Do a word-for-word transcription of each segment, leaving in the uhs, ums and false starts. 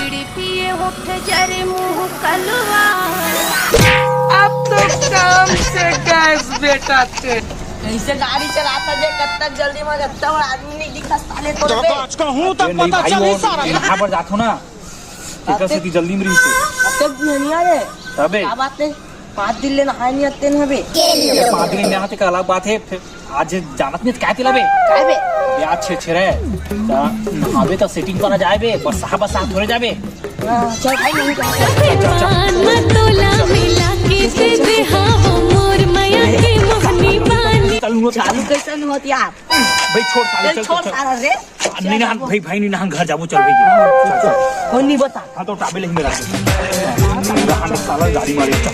पिए होठ जरे मुंह कलवा। अब तो काम से गैस बेटा ते। कैसे गाड़ी चलाता जे, कतना जल्दी में, कतना बड़ा आदमी नहीं दिखता साले तो। आज का हूँ तब अरे नहीं पता भाई, चली वो सारा। यहाँ पर जाथो ना, तेकर सेती जल्दी में रहिस हे। अब तो नहीं आ रहे। तबे। का बात है? पाँच दिन ले नहाए नहीं आते हैं बे। ये पाँच दिन नहाते का अलग बात है, फिर आज जानत नहीं काय तिला बे। काय बे? बे आज छेरछेरा हे। त नहाबे त सेटिंग पर आ जाए बे, बस साहब बस साथ थोड़े जाबे। हाँ, चल भाई, नहीं तो चल, चल, चल। पान तोला मिला के दे दे, हाँ, वो मोर मया के मोहनी बानी। चल, वो चालू कैसे नहीं होती आप? भाई छोड़ साले, चल, चल, छोड़ चल। साला रे। नहीं, नहीं, भाई, भाई, नहीं, नहीं, घर जाबो, चल, भाई। चल, चल। कोई नहीं बता। हाँ, तो टाबे ले मेरा। हम साला गाड़ी मारे, चल।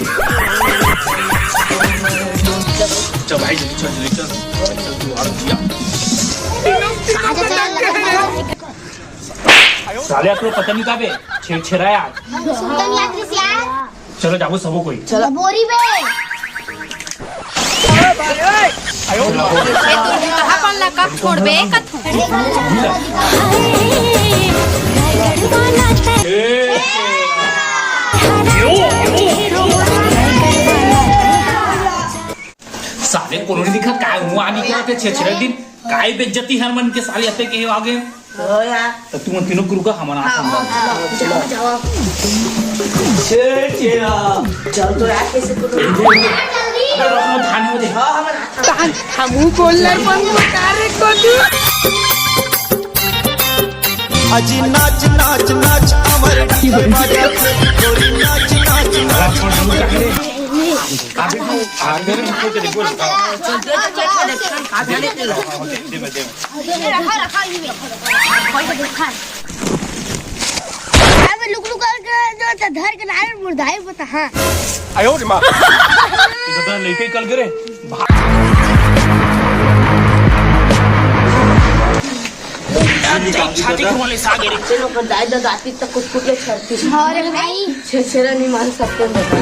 चल, भाई, चल, चल, चल, चल। चल, तू और जिया। साले, आप लोग पता नहीं कहाँ पे? छेरछेरा यार। सुल्तान यात्री से यार। चलो, जाबो सबो कोई। चलो। बोरी बे। ए, तू कहाँ कौन ला कब छोड़बे? कथू। साले कोनो नहीं दिखा, काय हुआ नहीं क्या थे छेरछेरा दिन, काय बेइज्जती हर मन के साले अते के आगे। हो यार। त तुमन तीनों के रुका, हमन आथन। हाँ, हाँ, जाओ, जाओ। छेरछेरा। चल तो यार, कैसे तो अबे, रुको, धान हो दे। हाँ, हमन आथन। हमू बोलर मन को कार्य को दू। अजी नाच, नाच, नाच, हमर डीजे बजा के, गोरी नाच, नाच, नाच। आगे, आगे, आगे, बोल। चल, चल, चल, चल, चल, चल, चल, चल। रखा, रखा, ये रखा, रखा। अबे लुक लुक करके जो त धर के नारे मुर्दाई बता, हाँ। आयो रे माँ। इधर लइके कल करे। छाती के होले सागे रे। चलो, पर दाई दादा आती त कुछ कुछ ले छरती। अरे भाई। छेरछेरा नहीं मान सकते बता।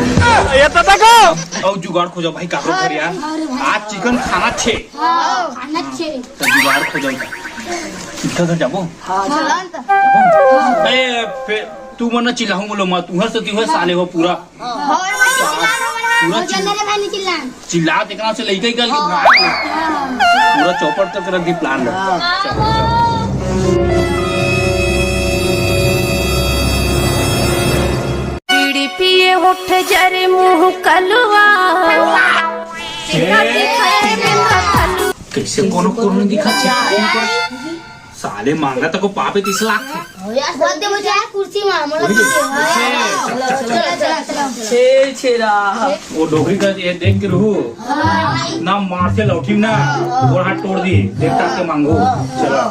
ये तो देखो। और जुगाड़ खोजो भाई, काकरो घर यार। अरे भाई। आज चिकन खाना छे। हाँ, खाना छे। त जुगाड़ खोजो। इनका घर जाबो? हाँ, चल। जाबो? ए, फे-, तू मन चिल्लाहू बोलो मत, तुहर से तुहर साले हो पूरा। हाँ, चिल्लान हो मन, पूरा हो चिल्ला। जल्ला रे भाई, नहीं चिल्लान। चिल्ला, तेकरा से लइका ही गल के भाग। हाँ। पूरा चौपट करके रख दी प्लान ला। हाँ। चल, चल। बीड़ी पिए होठ जरे मुंह कलवा। कैसे कोनो कोनो दिखा छे? साले मांगा तको पापे तीस लाख। बोलते मुझे कुर्सी में, मतलब, छेरछेरा। वो डोकरी का ये देख के रहू ना, मार से लौटी ना, और हाथ तोड़ दी, देख ताक के मांगू। चलो।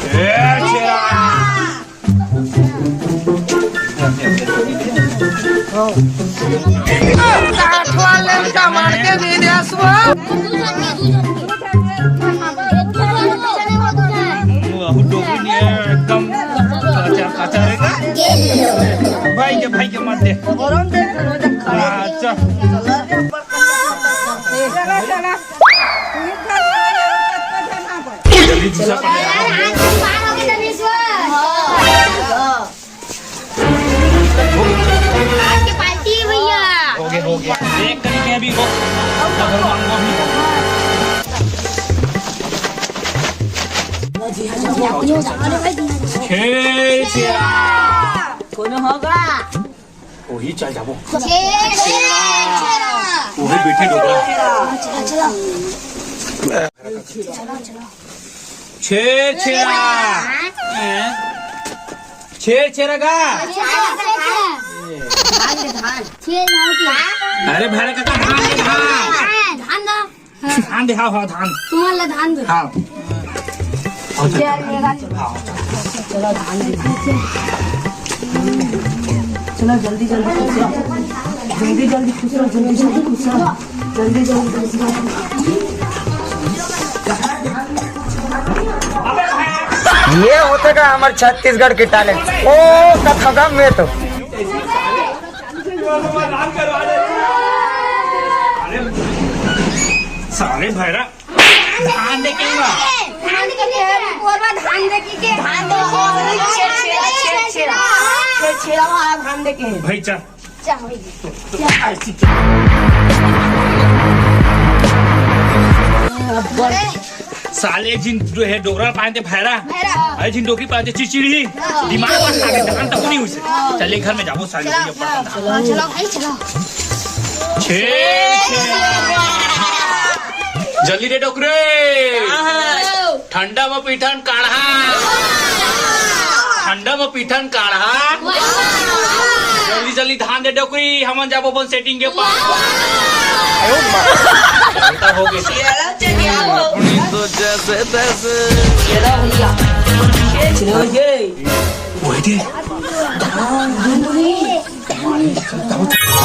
छेरछेरा। काठवा ले टमाटर के विदेशवा। बहुत डोकरी नहीं है, एकदम कच्चा, कच्चा रहेगा। भाई के, भाई के मत दे। अच्छा। जल्दी दूसरा पानी। आज के पार्टी है भैया। हो गया, हो गया। एक करी के अभी वो। छेरछेरा। कौन होगा? वही चल जाबो। छेरछेरा। वही बैठे डोकरा। छेरछेरा। छेरछेरा का? अरे भैरा काका, धान दे, धान। धान दे, हाँ, हाँ, धान। तुम्हारा धान दे। हाँ। चलो, धान दे। चलो, जल्दी, जल्दी खुश रहो। जल्दी, जल्दी खुश रहो, जल्दी, जल्दी खुश रहो। जल्दी, जल्दी खुश रहो। ये होथे का हमर छत्तीसगढ़ के टैलेंट। ओ, कथगम में तो। साले भैरा, धान दे के बा। के हे, कोरवा धान दे के, के धान दे के, छेरछेरा, छेरछेरा, छेरछेरा वाला धान दे के हे। भाई चल। चल, भाई। साले एक झिन जो हे डोकरा पाए ते भैरा, भैरा। एक झिन डोकरी पाए ते चिचिड़ी, दिमाग मत खा के धान तक नहीं हुई से। चल, एक घर में जाबो साले, चलो, कोई अपन चलो, चलो, भाई, चलो। छे, छे। जल्दी दे डोकरे। ठंडा में पीथन काढ़ा। ठंडा में पीथन काढ़ा। जल्दी, जल्दी धान दे डोकरी, हमन जाबो अपन सेटिंग के पास। हो गए। तो जैसे तैसे।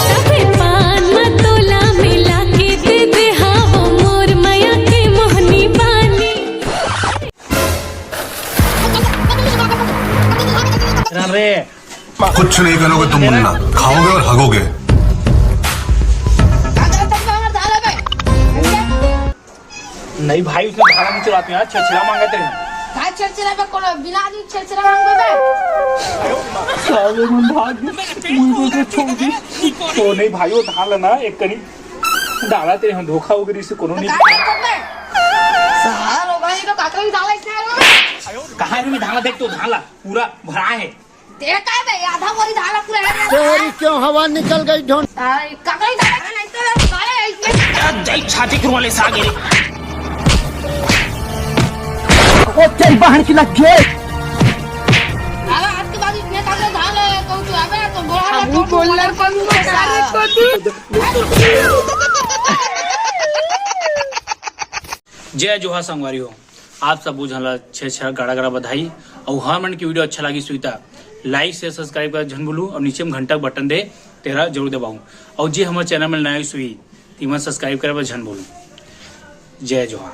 तबे पान म तोला मिला के दे दे, हावो मोर मया के मोहनी बानी। रे। कुछ नहीं करोगे तुम मुन्ना, खाओगे और हगोगे। नहीं भाई, उसने भाड़ा नहीं चलाते यार, छेरछेरा मांगते हैं। भाई छेरछेरा पे कौन बिना आदमी छेरछेरा मांगता है? साले मन भाग गए। मुझे तो छोड़ दी। तो नहीं भाई, वो धान लेना एक कनी डाला तेरे हम धोखा हो गई से कोनो नहीं। साला लोग ये तो काकरी डाला इसने। कहाँ है मैं धान देख तो धान ला पूरा भरा है। तेरे का है बे, आधा बोरी धान ला पूरा है। तेरी क्यों हवा निकल गई ढोंड। काकरी डाला नहीं तो साले इसमें। जय छाती कुरवाले सागे। ओ तेरी बहन की लग गई। साला आज के बाद इसमें का धान है तो तू अबे तो बोला हम बोलना कौन सारे को तू। जय जोहार संगवारी हो, आप सब झन ला छेरछेरा गाड़ा गाड़ा बधाई। और हमन के वीडियो अच्छा लागिस हुई ता लाइक शेयर सब्सक्राइब कर झन भूलू और नीचे में घंटा बटन दे तेरा जरूर दबाऊ। और जे हमर चैनल में नया हुई तीमन सब्सक्राइब करे बर झन भूलू। जय जोहार।